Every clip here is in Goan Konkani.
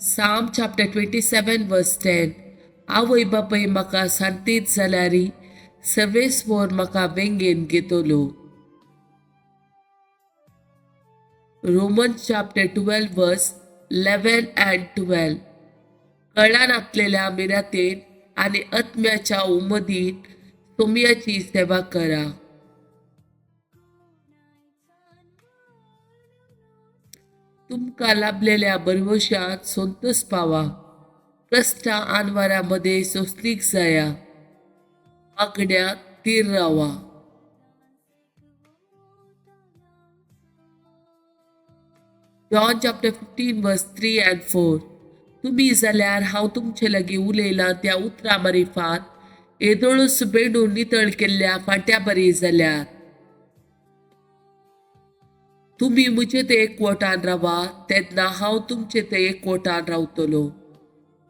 Psalm chapter 27 verse 10. आवय बापाय म्हाका सांतीत जाल्यार सर्वेस्पोर म्हाका वेंगेन घेतलो. Roman chapter 12 verse 11 and 12. कळानातलेल्या मिरातेन आनी आत्म्याच्या उमदीन सोमयाची सेवा करा. तुमकां लाभलेल्या भरवशांत संतोष पावा. कश्टां आनवारा मदें सोंसलीक जाया. मागण्यांत थीर रावा. John chapter 15 verse 3 and 4. तुमी जाल्यार हांव तुमचे लागीं उलयलां त्या उतरां मारिफात येदोळूच बेंडून नितळ केल्ल्या फांट्या बरी जाल्यार. तुमी म्हजे ते एकवटान रावा तेन्ना हांव तुमचे ते एकवटान रावतलो.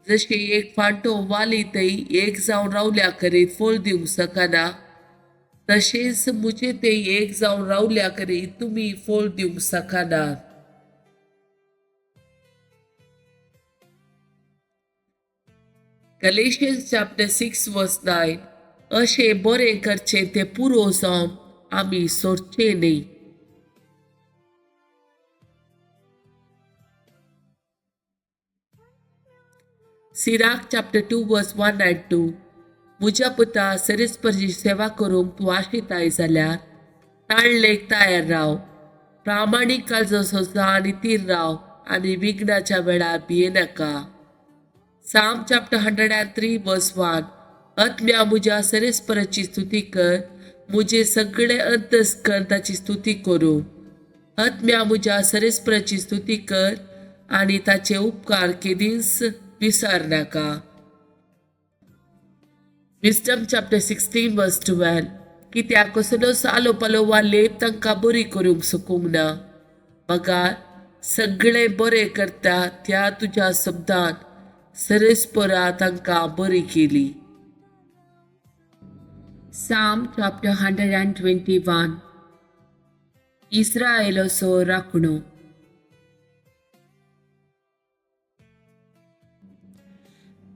जशें एक फांटो वाली थंय एक जावन रावल्या करीत फळ दिवंक शकना तशेंच म्हजे ते एक जावन रावल्या करीत तुमी फळ दिवंक शकनात. Galatians chapter 6 verse 9. अशें बरें करचें तें पुरो जावन आमी सोडचें न्हय. Sirach chapter 2 verse 1 and 2. म्हज्या पुता सरेस्परची सेवा करूंक तूं आशिताय जाल्यार ताळलेक तयार राव. प्रामाणीक काळजो सोंसा आनी थीर राव आनी विघ्नाच्या वेळार भियेनाका. Psalm chapter 103 verse 1. आत्म्या म्हज्या सरेस्पराची स्तुती कर. म्हजे सगळे अंतस्करण ताची स्तुती करूं. आत्म्या म्हज्या सरेस्पराची स्तुती कर आनी ताचे उपकार केदींच विसर नाका. Wisdom chapter 16 verse 12. कित्याक कसलोच आलो पालो वा लेप तांकां बरी करूंक शकूंक ना. मगार सगळें बरें करता त्या तुज्या शब्दान सरेस्परा तांकां बरी केली. Psalm chapter 121. इस्रायलाचो राखणो.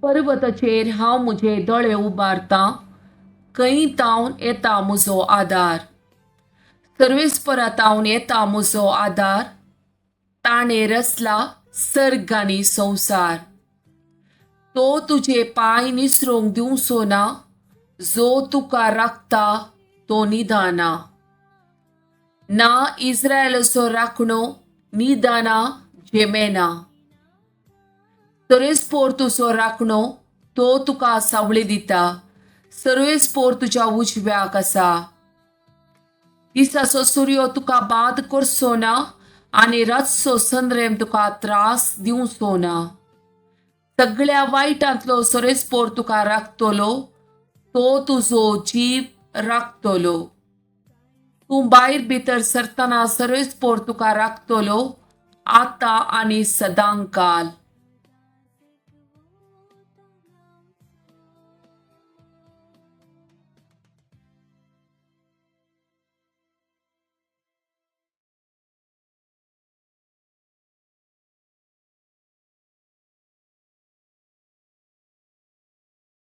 पर्वताचेर हांव म्हजे दोळे उबारतां, खंय तावन येता म्हजो आदार. सर्वेस्परा तावन येता म्हजो आदार. ताणें रचला सर्ग आनी संवसार. तो तुजे पांय निसरूंक दिवचो ना. जो तुका राखता तो निदाना ना. इस्रायलाचो राखणो निदाना झेमेना. सर्वेस्पोर तुजो राखणो तो तुका सावळी दिता. सर्वेस्पोर तुज्या उजव्याक आसा. दिसाचो सुर्यो तुका बाद करचो ना आनी रातचो संद्रेम तुका त्रास दिवचो ना. सगळ्या वायटांतलो सर्वेस्पोर तुका राखतलो. तो तुजो जीव राखतलो. तूं भायर भितर सरतना सर्वेस्पोर तुका राखतलो आतां आनी सदांकाल.